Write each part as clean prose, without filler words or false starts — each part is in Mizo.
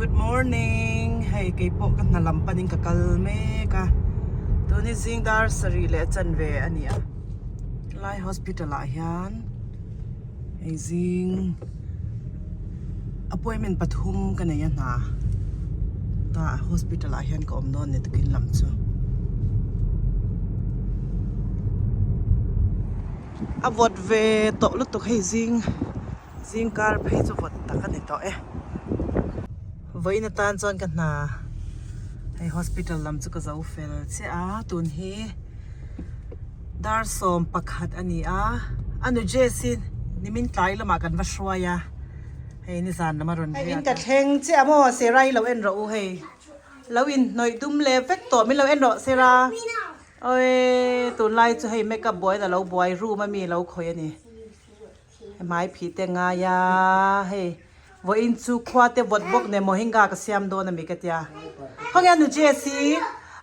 Good morning hei kei pawh ka hna lam panin ka kal mek a tun hi zing dar sarih leh chanve a ni a helai hospital ah hian hei zing appointment pathum ka nei a hna tah hospital ah hian ka awm dawn a ni tukin lam chu. A vawt ve tawh lutuk hei zing zing kar phei chu vawt tak a ni tawh e. Vawiin atan chuan ka hna hei hospital lam chu ka zo fel chiah a tun hi dar 11 a ni a a nu Jess-i nimin tlai lamah kan va hruai a hei nizan lam a rawn riak a. Hei in ka thleng chiah maw Sarah hi lo en rawh u hei lo inhnawih dum leh vek tawh min lo en rawh Sarah. Awii tunlai chu hei makeup buaina lo buai room a mi lo khawih a ni hmai phih te ngai a hei vawiin chu khua te vawt bawk nen mohinga ka siam dawn a mi ka tia khawnge a nu Jessie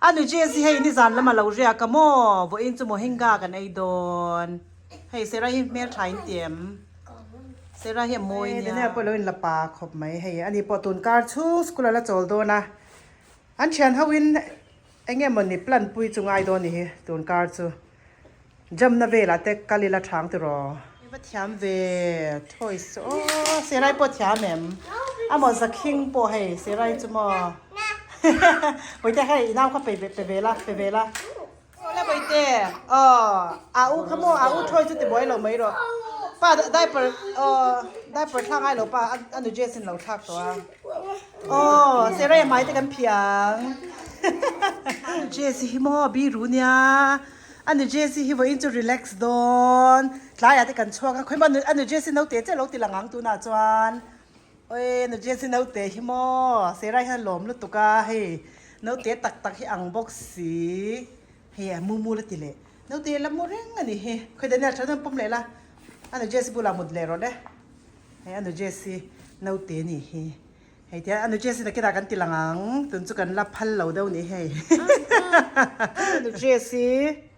a nu Jessie hei nizan lama lo riak a maw vawiin chu mohinga kan ei dawn hei Sarah hi hmeltha in ti em Sarah hi a mawi nia. Daniel pawh lo in la pa khawp mai hei ani pawh tun kar chhung school a la chawl dawn a an thian ho in Eng nge mawni plan pui chu ngai dawn ni hi tun kar chu jam na velah te kal ila thang tiraw. I va thiam ve toys chu aw Serai pawh thiam em a maw zakhing pawh hei Serai chu maw Bawihte hei i nau kha pe pe ve la pe ve la aw le Bawihte aw a u kha maw a u toy chu ti buai lo mai rawh pa diaper aw diaper thlak ngai lo pa a nu Jess in lo thlak tawh a. Aw Serai hmai te kan phiang Jesse hi maw biru nia a nu Jesse hi vawiin chu relax dawn tlaiah te kan chhuak a khawi maw a nu Jesse naute chiah lo ti lang ang tunah chuan awi nu Jesse naute hi maw Serai hian a lawm lutuk a hei naute tak tak hi ang bawk si hei a mu mu la ti leh naute la mu reng a ni hi khawi Daniel tha chuan pawm leh la a nu Jesse bulah mut leh rawh le. Hei a nu Jessie naute a nih hi. Hei tihian a nu Jessie nakinah kan ti lang ang, tun chu kan la phal lo deuh nih hei. A nu Jessie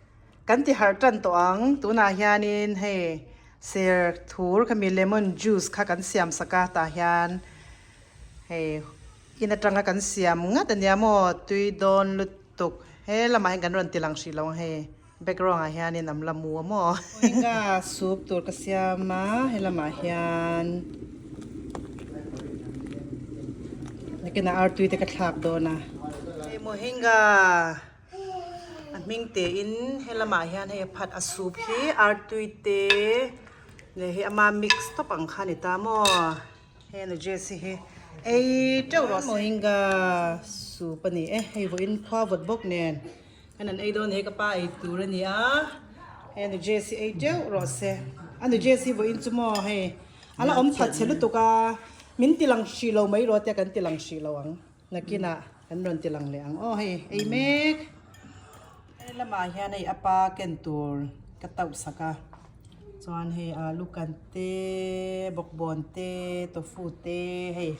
kan ti harh tan tawh ang, tunah hianin hei ser thur khami lemon juice kha kan siam sak a tah hian hei in atanga kan siam ngat ania maw tui dawn lutuk he lamah hian kan rawn ti lang hrih lo ang hei. Background ah hianin an la mu a maw. Moringa soup tur ka siam a helamah hian nakinah artui te ka thlak dawn a. Hei moringa a hming te in helamah hian hei a phat a soup hi artui te leh hei ama mix tawp ang kha a ni ta maw. Hei a Jessie hi ei teuh rawh se. Moringa soup a ni e hei vawiin khua vawt bawk nen. Kan an ei dawn he ka pa ei tur a ni a, hei a nu Jessie ei teuh rawh se, a nu Jessie vawiin chu maw hei a la awm that chhe lutuk a, min ti lang hrih lo mai rawh tia kan ti lang hrih lo ang, nakinah kan rawn ti lang leh ang aw hei ei mek. Hei lamah hian hei a pa ken tur ka tauh sak a, chuan hei alu kan te, bawkbawn te, tofu te hei.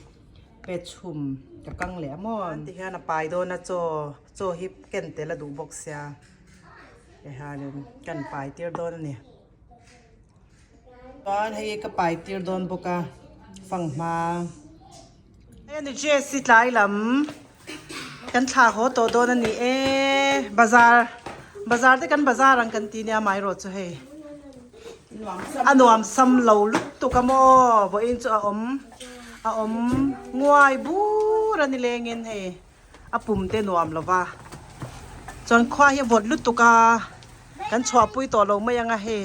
Pe chhum ka kang leh a maw? Ti hian a pai dawn a chaw chaw hi ken tel a duh bawk sia tihianin kan pai tir dawn a ni. Chuan hei ka pai tir dawn bawk a fanghma. Hei a ni Jessie tlai lam kan thlah haw tawh dawn a ni e bazar bazar te kan bazar ang kan ti nia amaherawh chu hei a nuam sam lo lutuk a maw vawiin chu a awm a awm nguai bur a ni lengin hei a pum te nuam lo va chuan khua hi a vawt lutuk a kan chhuahpui tawh lo mai ang a hei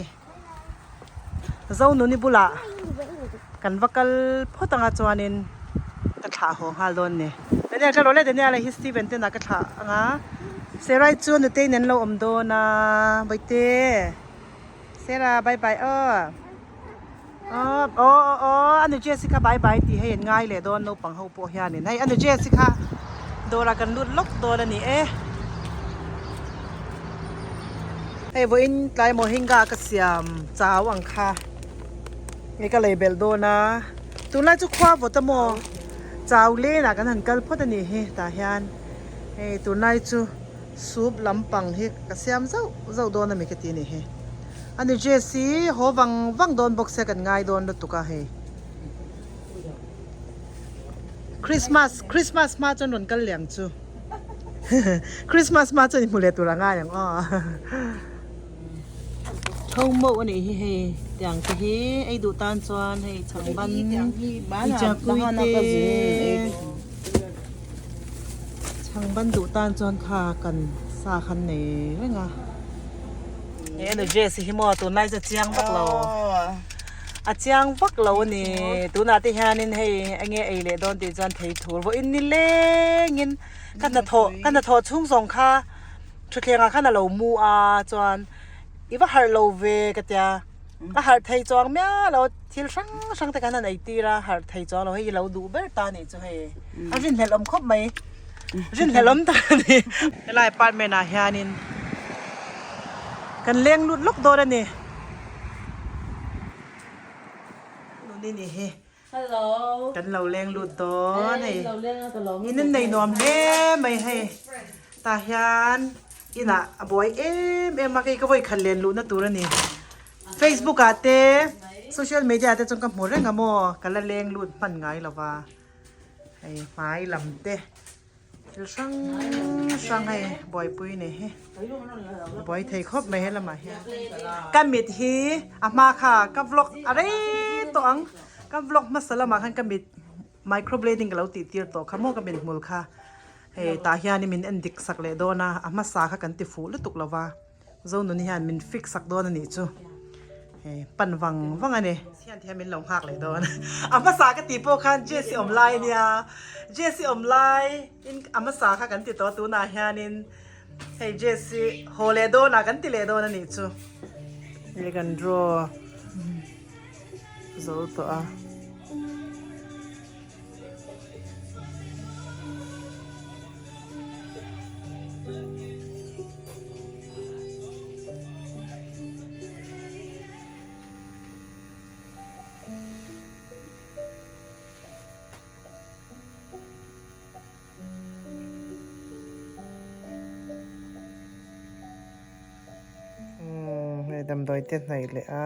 Zonuni bulah kan va kal phawt anga chuanin ka thlah haw nghal dawn ni. Daniel ka rawh le Daniel a hi Steven te nah ka thlah anga Serai chu nutei nen lo awm dawn a Bawihte Sera bye bye aw aw aw aw a nu Jessie kha bye bye tih hei an ngai leh dawn naupang ho pawh hianin hei a nu Jessie kha dawrah kan lut lawk dawn a ni e. Hei vawiin tlai mohinga ka siam chau ang kha nge ka lei belh dawn a tunlai chu khua vawt a maw chau lenah kan han kal phawt a nih hi tah hian hei tunlai chu soup lampang hi ka siam zauh zauh dawn a mi ka ti a nih hi a ni Jessie haw vang vang dawn bawk se kan ngai dawn lutuk a hei. Christmas Christmas hma chuan rawn kal leh ang chu. Christmas hma chuan i hmu leh tur a ngai ang aw. Tho mauh a nih hi hei tiang te hi ei duh tan chuan hei chhang ban i chakui te chhang ban duh tan chuan kha kan sa khan nei reng a. He nu Jess hi maw tunlai chu a chiang vak lo a chiang vak lo a ni tunah te hianin hei enge ei leh dawn tih chuan thei thur vawiin ni lengin ka hnathawh ka hnathawh chhung zawng kha thutthleng ah khan a lo mu a chuan i va harh lo ve ka tia a harh thei chuang miah lo thil hrang hrang te khan an ei tir a harh thei chuang lo hei i lo duh ber ta nih chu hei a rinhlelh awm khawp mai. Rinhlelh awm tak a ni. Helai apartment ah hianin kan leng lut lawk dawn a ni. Nuni ni hi. Hello. Kan lo leng lut dawn hei. In an nei nuam hle mai hei. Tah hian inah a buai em em a kei ka vawi khat len luhna tur a ni. Facebook ah te social media ah te chuan ka hmu reng a maw ka la leng lut hman ngai lo va. Hei hmai lam te thil hrang hrang hei buaipui nei hi buai thei khawp mai helamah hian ka mit hi a hma kha ka vlog a rei tawh ang ka vlog hmasa lamah khan ka mit microblading ka lo tih tir tawh kha maw ka mit hmul kha hei tah hianin min en dik sak leh dawn a a hmasa kha kan ti fuh lutuk lo va. Zonuni hian min fix sak dawn a nih chu hei pan vang vang a ni. Thian te hian min lo nghak leh dawn a hmasa ka tih pawh khan Jesse awm lai a nia Jesse awm lai in a hmasa kha kan ti tawh tunah hianin hei Jesse haw leh dawnah kan ti leh dawn a nih chu hei kan draw zo tawh a. Hei damdawi te hnaih leh a.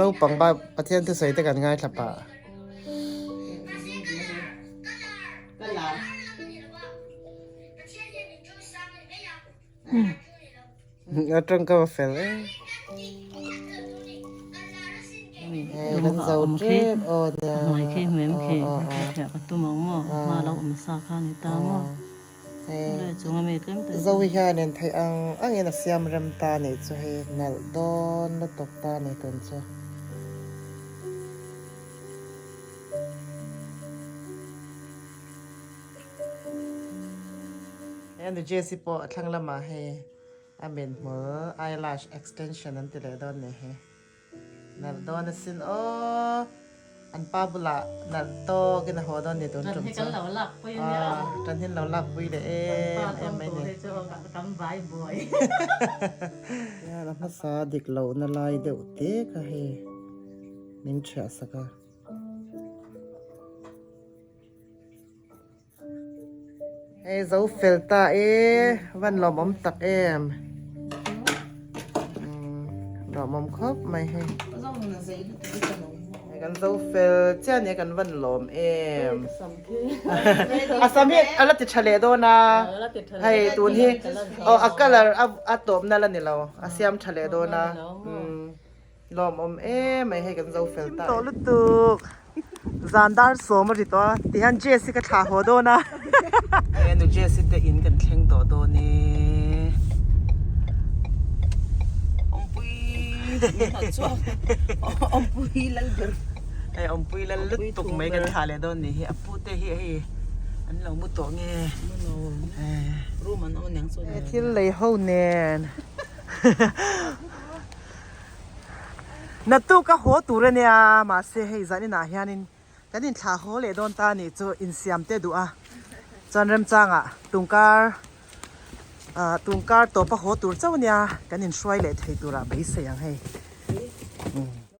Naupang ba Pathian thusawi te kan ngaithla pah. A tawngka va fel e. Kan zo tep aw nia. Hmai khi hmem khi ka tum ang maw hma lo awm sa kha ni ta maw Zoe hianin theih ang angin a siam rem ta nih chu hei nalh dawn lutuk ta ni tun chu. Hei nu Jessie pawh a thlang lamah hei a men hmul eyelash extension an ti leh dawn nih hi. Nalh dawn asin aw. An pa bulah nalh tawkin a haw dawn ni tun tum chu. Kan hin lo lak pui leh em em mai ni. Hian a hmasa dik lohna lai deuh te kha hei min thiah sak a. Hei zo fel ta e van lawmawm tak em lawmawm khawp mai hei kan zo fel chiah nia kan van lawm em a sam hi a la ti tha leh dawn a hei tun hi aw a colour a tawp na la ni lo a siam tha leh dawn a Lawmawm em mai hei kan zo fel ta e. Tawh lutuk zan dar sawm a ri tawh a tihian Jess hi ka thlah haw dawn a. Hei nu Jess te in kan thleng tawh dawn e. Awmpui Awmpui lal ber. Hei awmpui lal lutuk mai kan thlah leh dawn nih hi a pu te hi hei an lo mu tawh nge. Room an awm aniang chuan. Thil lei ho nen. Naktuk a haw tur a nia mahse hei zan inah hianin kan inthlah haw leh dawn ta a nih chu insiam te duh a chuan remchangah tungkar ah tungkar tawpa haw tur chauh a nia kan inhruai leh thei turah beisei ang hei.